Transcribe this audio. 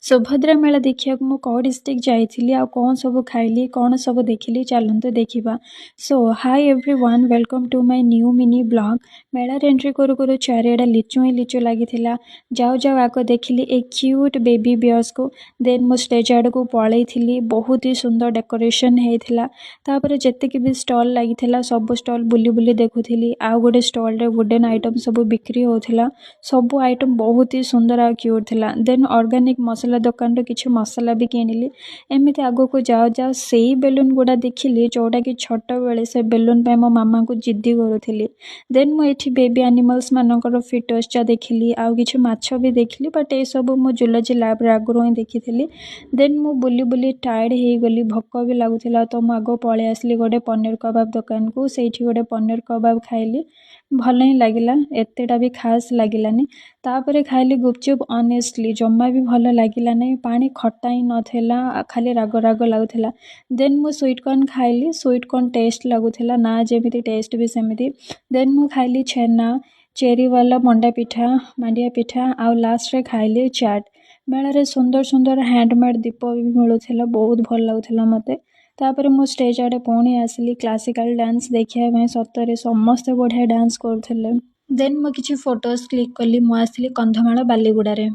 ସୁଭଦ୍ରା ମେଳା ଦେଖିବାକୁ ମୁଁ କେଉଁ ଡିଷ୍ଟ୍ରିକ୍ଟ ଯାଇଥିଲି ଆଉ କ'ଣ ସବୁ ଖାଇଲି, କ'ଣ ସବୁ ଦେଖିଲି, ଚାଲନ୍ତୁ ଦେଖିବା। So hi everyone, welcome to my new mini vlog. ମେଳାରେ ଏଣ୍ଟ୍ରି କରୁ କରୁ ଚାରିଆଡ଼େ ଲିଚୁ ହିଁ ଲିଚୁ ଲାଗିଥିଲା। ଯାଉ ଯାଉ ଆଗ ଦେଖିଲି ଏ କ୍ୟୁଟ୍ ବେବି ବିୟର୍ସକୁ। ଦେନ୍ ମୁଁ ଷ୍ଟେଜ୍ ଆଡ଼କୁ ପଳେଇଥିଲି। ବହୁତ ହି ସୁନ୍ଦର ଡେକୋରେସନ୍ ହେଇଥିଲା। ତାପରେ ଯେତିକି ବି ଷ୍ଟଲ୍ ଲାଗିଥିଲା, ସବୁ ଷ୍ଟଲ୍ ବୁଲି ବୁଲି ଦେଖୁଥିଲି। ଆଉ ଗୋଟେ ଷ୍ଟଲ୍ରେ ଉଡ଼େନ୍ ଆଇଟମ୍ ସବୁ ବିକ୍ରି ହେଉଥିଲା। ସବୁ ଆଇଟମ୍ ବହୁତ ହି ସୁନ୍ଦର ଆଉ କ୍ୟୁଟ୍ ଥିଲା। ଦେନ୍ ଅର୍ଗାନିକ୍ ମସଲା ଦୋକାନରୁ କିଛି ମସଲା ବି କିଣିଲି। ଏମିତି ଆଗକୁ ଯାଉ ଯାଉ ସେଇ ବେଲୁନ୍ ଗୁଡ଼ା ଦେଖିଲି, ଯେଉଁଟାକି ଛୋଟବେଳେ ସେ ବେଲୁନ୍ ପାଇଁ ମୋ ମାମାଙ୍କୁ ଜିଦ୍ଦି କରୁଥିଲି। ଦେନ୍ ମୁଁ ଏଠି ବେବି ଆନିମଲ୍ସ ମାନଙ୍କର ଫିଟର୍ସଟା ଦେଖିଲି ଆଉ କିଛି ମାଛ ବି ଦେଖିଲି, ବଟ୍ ଏସବୁ ମୁଁ ଜୁଲୋଜି ଲ୍ୟାବ୍ରେ ଆଗରୁ ହିଁ ଦେଖିଥିଲି। ଦେନ୍ ମୁଁ ବୁଲି ବୁଲି ଟାୟାର୍ଡ଼ ହେଇଗଲି, ଭୋକ ବି ଲାଗୁଥିଲା, ତ ମୁଁ ଆଗ ପଳେଇ ଆସିଲି ଗୋଟେ ପନିର କବାବ ଦୋକାନକୁ। ସେଇଠି ଗୋଟେ ପନିର କବାବ ଖାଇଲି। ଭଲ ହିଁ ଲାଗିଲା, ଏତେଟା ବି ଖାସ୍ ଲାଗିଲାନି। ତାପରେ ଖାଇଲି ଗୁପଚୁପ୍। ଅନେଷ୍ଟଲି ଜମା ବି ଭଲ ଲାଗିଲା ନାହିଁ। ପାଣି ଖଟା ହିଁ ନଥିଲା, ଖାଲି ରାଗ ରାଗ ଲାଗୁଥିଲା। ଦେନ୍ ମୁଁ ସୁଇଟ୍ କର୍ନ ଖାଇଲି। ସୁଇଟ୍ କର୍ନ ଟେଷ୍ଟ ଲାଗୁଥିଲା ନା ଯେମିତି, ଟେଷ୍ଟ ବି ସେମିତି। ଦେନ୍ ମୁଁ ଖାଇଲି ଛେନା ଚେରି ବାଲା ମଣ୍ଡା ପିଠା, ମାଣ୍ଡିଆ ପିଠା ଆଉ ଲାଷ୍ଟରେ ଖାଇଲି ଚାଟ୍। ମେଳାରେ ସୁନ୍ଦର ସୁନ୍ଦର ହ୍ୟାଣ୍ଡମେଡ଼୍ ଦୀପ ବି ମିଳୁଥିଲା। ବହୁତ ଭଲ ଲାଗୁଥିଲା ମୋତେ। ତାପରେ ମୁଁ ଷ୍ଟେଜ୍ ଆଡ଼େ ପୁଣି ଆସିଲି କ୍ଲାସିକାଲ୍ ଡ୍ୟାନ୍ସ ଦେଖିବା ପାଇଁ। ସତରେ ସମସ୍ତେ ବଢ଼ିଆ ଡ୍ୟାନ୍ସ କରୁଥିଲେ। ଦେନ୍ ମୁଁ କିଛି ଫଟୋସ୍ କ୍ଲିକ୍ କଲି। ମୁଁ ଆସିଥିଲି କନ୍ଧମାଳ ବାଲିଗୁଡ଼ାରେ।